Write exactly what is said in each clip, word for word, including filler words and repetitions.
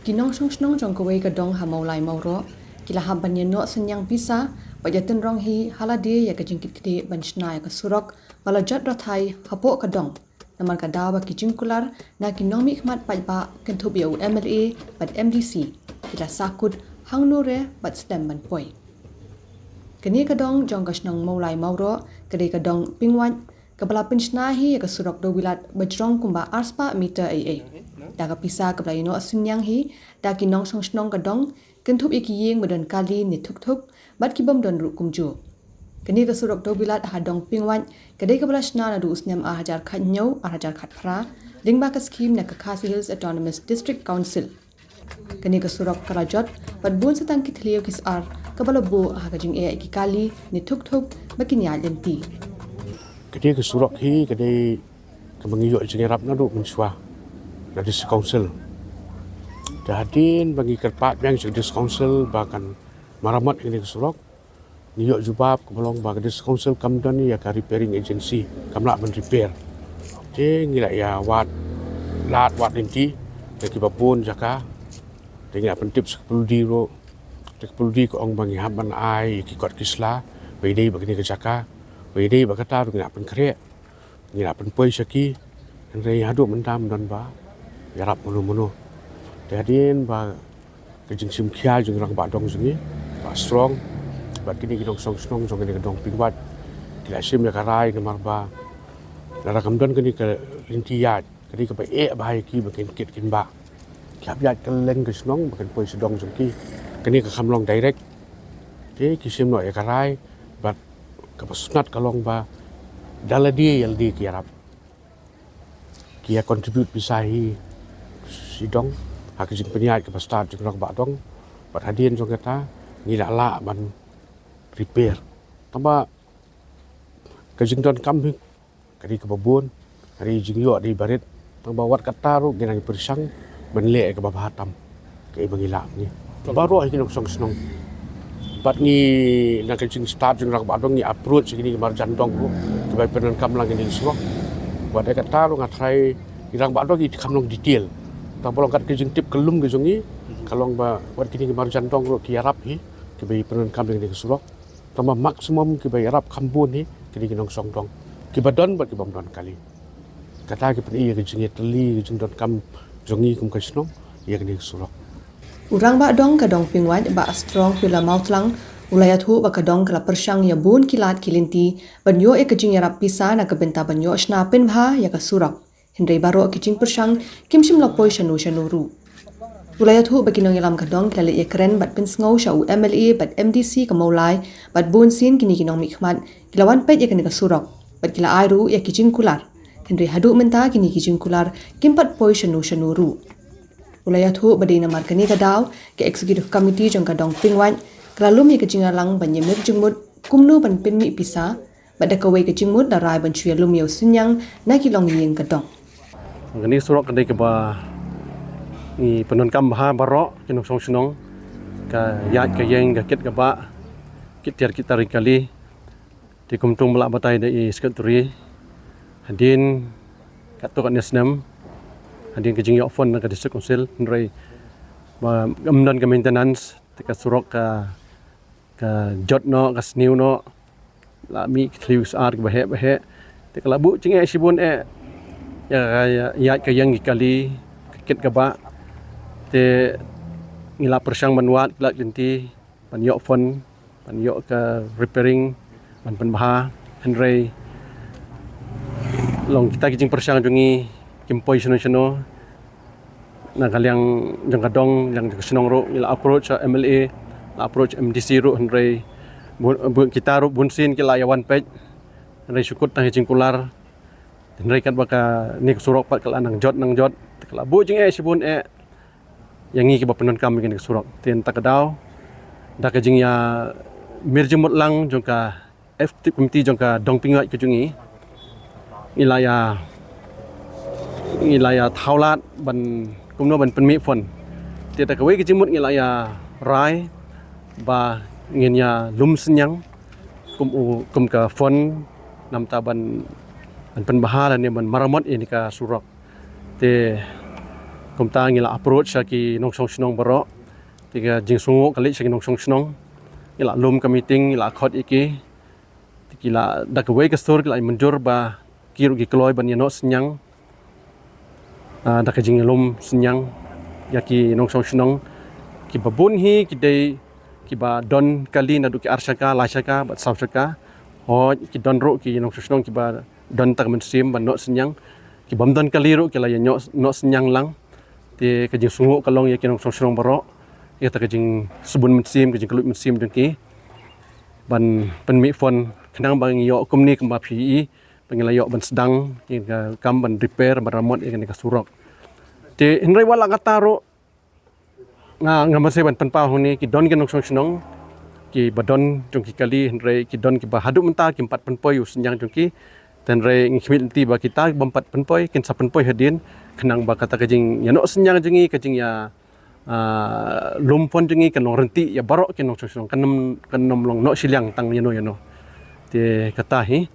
Ki nongshong shnong jong kawei ka dong ha Mawlai Mawroh ki la hap ban ïa noh synñiang pisa bad ïa tynrong hi ha lade ïa ka jingkit kdeh ban shna ïa ka surok ba la jot rathai hapoh ka dong. Namar ka daw ba ki jingkular na ki nongmihkhmat paidbah kynthup ïa u M L A bad M D C ki la sahkut hangno re bad slem ban poi. Kane ka dong jong ka shnong Mawlai Mawroh ka dei ka dong Pingwait kaba la pynshna hi ïa ka surok dewbilat ba jrong kumba arspah meter ei ei da ka pisa kaba la ïa noh synñiang hi da ki nongshong shnong ka dong, kynthup ïa ki ïing ba don kali ne thuk thuk bad ki bym don ruh kumjuh. Kane ka surok dewbilat ha dong Pingwait ka dei kaba la shna naduh u snem ar hajar khathynñiew ar hajar khatphra lyngba ka skhim na ka Khasi Hills Autonomous District Council. Kane ka surok ka la jot bad bun sa tang ki thliew ki sar kaba la buh ha ka jingeh ïa ki kali ne thuk thuk ba kin ïaid lynti. Kane ka surok hi ka dei kaba ngi ïoh jingïarap naduh mynshuwa na District Council. Te hadien ba ngi kyrpad biang sha District Council ba kan maramot ïa kane ka surok, ngi ïoh jubab kaba long ba ka District Council kam don ïa ka repairing agency, kam lah ban repair. Te ngi la ïa wad lad wad lynti da kiba bun jaka. Te ngi la pyntip sha ka PWD ruh. Te ka PWD ka ong ba ngi hap ban ai ïa ki kot ki sla ba ïadei bad kane ka jaka, ba ïadei bad kata ruh ngi la pynkhreh, ngi la pynpoi sha ki. Hynrei haduh mynta ym don ba ïarap mano mano. Te hadien ba ka jingshim khia jong ki rangbah dong jong ngi, Bah Strong bad kine ki nongshong shnong jong kane ka dong Pingwait ki la shim ïa ka rai namar ba lada kam don kane ka lynti ïaid, ka dei kaba eh bha ïa ki ba kin kit kin bah. Ki hap ïaid kylleng ka shnong ba kin poi sha dong jong ki. Kane ka kham long direct. Te ki shim noh ïa ka rai bad kaba sngewtynnat ka long ba da lade ïa lade ki ïarap, ki ïa contribute pisa hi sha dong ha ka jingpynïaid kaba stad jong ki rangbah dong. Bad hadien jong kata ngi la lah ban repair. Tangba ka jingdonkam hi ka dei kaba bun, ka dei jingïoh dei barit. Tangba wat kata ruh ngi nang pyrshang ban leh ïa kaba bha tam kaei ba ngi lah ngi. Baroh hi ki nongshong shnong. Bad ngi na ka jingstad jong rangbah dong ngi approach ïa kine ki marjan dong ruh kiba pyndonkam lang ïa kane ka surok. Wat ïa kata ruh nga tharai ki rangbah dong ki kham long detail. Tangba long kat ka jingtip kyllum ka jong ngi ka long ba wat kine ki marjan dong ruh ki ïarap hi kiba pyndonkam ïa kane ka surok. Tangba maximum kiba ïarap kham bun hi ki dei ki nongshong dong, kiba don bad ki bym don kali. Kata ki pyni ïa ka jingïatylli, ka jingdonkam jong ngi kum ka shnong ïa kane ka surok. U rangbah dong ka dong Pingwait Bah Strong Pila Mawtlang u la ïathuh ba ka dong ka la pyrshang ïa bun ki lad ki lynti ban ïoh ïa ka jingïarap pisa na ka bynta ban ïoh shna pynbha ïa ka surok. Hynrei baroh ki jingpyrshang kim shym la poi shano shano ruh. U la ïathuh ba ki nongïalam ka dong ki la leit ïakren bad pynsngew sha u M L A bad M D C ka Mawlai bad bunsien kine ki nongmihkhmat ki la wan peit ïa kane ka surok bad ki la ai ruh ïa ki jingkular. Hynrei haduh mynta kine ki jingkular kim pat poi shano shano ruh. U la ïathuh ba dei namar kane ka daw ka Executive Committee jong ka dong Pingwait ka la lum ïa ka jingïalang ban ïa mir jingmut kumno ban pynmih pisa bad da kawei ka jingmut la rai ban shu ïalum ïa u synñiang na ki longïing ka dong. Kane ka surok ka dei kaba ngi pyndonkam bha baroh ki nongshong shnong, ka ïaid ka ïeng, ka kit ka bah, ki tiar ki tar ki kali. Te kumta ba la batai da i Secretary, hadien katto katne snem, hadien ka jingïoh fund na ka District Council, hynrei ba ym don ka maintenance, te ka surok ka ka jot noh, ka sniew noh, la mih ki thliew ki sar kiba heh ba heh. Te ka la buh jingeh shibun eh ïa ka ïaid ka ïeng ki kali, ka kit ka bah. Te ngi la pyrshang ban wad ki lad ki lynti ban ïoh fund, ban ïoh ka repairing, ban pynbha. Hynrei long kita ki jingpyrshang jong ngi kim poi shano shano. Na ka liang jong ka dong, liang jong ka shnong ruh, ngi la approach ha M L A, la approach M D C ruh, hynrei bu, bu, kita ruh bunsien ki la ïa wan peit, hynrei shu kut tang ïa jingkular, hynrei katba kane ka surok pat ka la nang jot nang jot, ka la buh jingeh shibun eh ïa ngi kiba pyndonkam ïa kane ka surok. Te mynta ka daw da ka jingïa mir jingmut lang jong ka Executive Committee jong ka dong Pingwait ka jong ngi, ngi la ïa, ngi la ïa thaw lad ban kumno ban pynmih fund. Te da kawei ka jingmut ngi la ïa rai ba ngin ïa lum synñiang kum u, kum ka fund namar ban, ban pynbha lane ban maramot ïa kane ka surok. Te Kumta ngi la approach sha ki nongshong shnong baroh. Te ka jingsngew ka leit sha ki nongshong shnong. Ngi la lum ka meeting, ngi la khot ïa ki. Te ki la da kawei ka sur ki la mynjur ba ki ruh ki kloi ban ïa noh synñiang. Ah, da ka jinglum synñiang ïa ki nongshong shnong. Kiba bun hi ki dei kiba don kali naduh ki ar shaka, lai shaka, bad saw shaka. Hooid, ki don ruh ki nongshong shnong kiba don tang mynsiem ban noh synñiang. Ki bym don kali ruh ki la ïa noh, noh synñiang lang. Te ka jingsngew ka long ïa ki nongshong shnong baroh. Ïa ta ka jingsbun mynsiem, ka jingkylluid mynsiem jong ki. Ban pynmih fund khnang ba ngi ïoh kumne kumba phi ïohi. Ba ngi la ïoh ban sdang, ïa ka kam ban repair, ban ramot ïa kane ka surok. Te hynrei wat la katta ruh, nga, nga mynsiem ban pynpaw hangne ki don ki nongshong shnong, kiba don jong ki kali, hynrei ki don kiba haduh mynta kim pat pynpoi u synñiang jong ki. Te hynrei ngi khmih lynti ba kita bym pat pynpoi, kin sa pynpoi hadien, khnang ba kata ka jingïa noh synñiang jong ngi, ka jingïa, ah, lum fund jong ngi kan long ryntih ïa baroh ki nongshong shnong, kan ym, kan ym long noh shiliang tang ïano ïano. Te kata hi,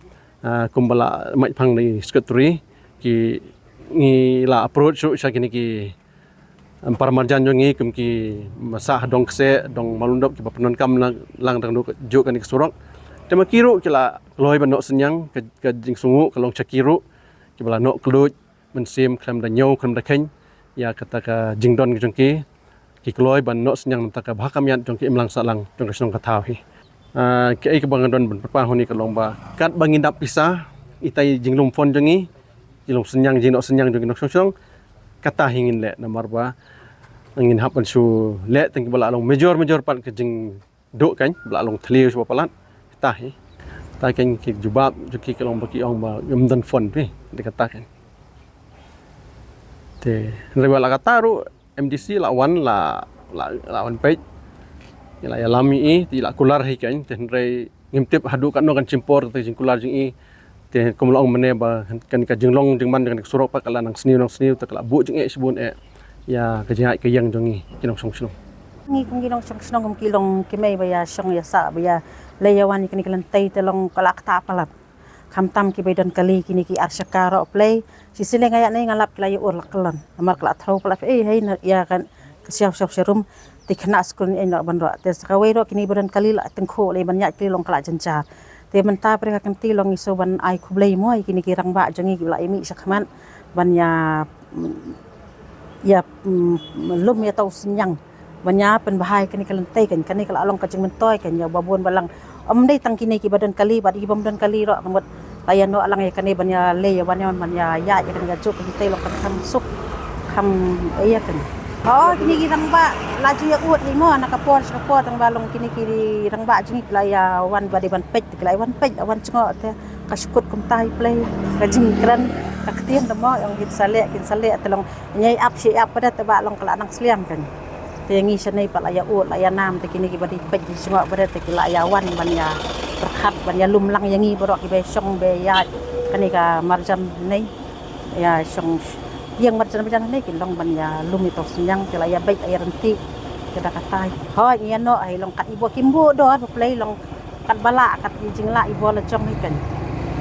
ah, kumba la mih pang na i secretary, ki ngi la approach ruh sha kine ki, em, para marjan jong ngi kum ki Masa Hadong Kseh, Dong Malundop kiba pyndonkam lang, lang dang duk juk kane ka surok. Te ma ki ruh ki la kloi ban noh synñiang, ka, ka jingsngew ka long sha ki ruh kiba la noh kylluid mynsiem khlem da ñiew khlem da kheiñ ïa kata ka jingdon ka jong ki. Ki kloi ban noh synñiang na ka bha ka miat jong ki imlang sahlang jong ka shnong ka thaw hi. Ah, kaei kaba nga don ban pynpaw hangne ka long ba katba ngi dap pisa, ita i jinglum fund jong ngi, jinglum synñiang, jingnoh synñiang jong ki nongshong shnong, kata hi ngin leh namar ba ngin hap ban shu leh tang kiba la long major, major part ka jing duh kan, ba la long thliew shuwa palat. Kata hi. Kata kan ki jubab jong ki ka long ba ki ong ba ngim don fund phi. Dei kata kan. Te hynrei wat la katta ruh M D C la wan, la, la, la wan peit. Ngi la ïalam ïa i, te la kular hi kan. Te hynrei ngim tip haduh katno kan shim por kata ka jingkular jong i. Te kum la ong mynne ba kane ka jinglong jingman jong kane ka surok pat ka la nang sniew nang sniew, te ka la buh jingeh shibun eh ïa ka jingïaid ka ïeng jong ngi ki nongshong shnong. Ngi kum ki nongshong shnong kum ki long ki mei ba ïa shong ïa sah ba ïa leit ïa wan ïa kane ka lynti te long ka la ktah palat. Khamtam kiba don kali kine ki ar shaka ruh Blei. Shisien nga ïa nei nga lap ki la ïa ur la kyllon. Namar ka la threw palat, eh, hei na ïa kan ka siaw siaw sharum. Te khynnah skul ïa noh ban ruh. Te sa kawei ruh kine ba don kali la tyngkhuh lei ban ïaid kali long ka la jynjar. Te mynta pre ka kynti long ngi shu ban ai khublei mo ïa kine ki rangbah jong ngi kiba la ïa mih shakhmat ban ïa, mm, ïa, mm, lum ïa ta u synñiang ban ïa pynbha ïa kane ka lynti kan, kane ka la long ka jingmyntoi kan ïa ba bun balang. Ym dei tang kine kiba don kali bad ki bym don kali ruh, ka mut la ïa noh lang ïa kane ban ïa leh ïa wan ïa wan ban ïa ïaid ïa kane ka juk ka lynti long ka kham suk kham ïa kan. Oh, kine ki rangbah la ju ïa ud hi mo na ka por sha ka por, tang ba long kine ki rangbah jong ngi ki la ïa wan ba dei ban peit, ki la ïa wan peit, la wan jngoh te ka shu kut kumta hi Blei, ka jingkren ka ktien te mo ong kin sa leh, kin sa leh te long ngi ap shi ap padat te ba long ka la nang sliang kan. Te ngi shane pat la ïa ud, la ïa nam te kine kiba dei peit ki jngoh padat te ki la ïa wan ban ïa pyrkhat ban ïa lum lang ïa ngi baroh kiba shong ba ïaid kane ka marjan ne. Ïa shong ïeng marjan marjan ne ki long ban ïa lum ïa ta u synñiang te la ïa beit ïa rynti. Te da katai. Hooid ngi ïa noh hi long kat i bor kim buh dor ba Blei long kat ba lah kat i jinglah i bor la jong hi kan.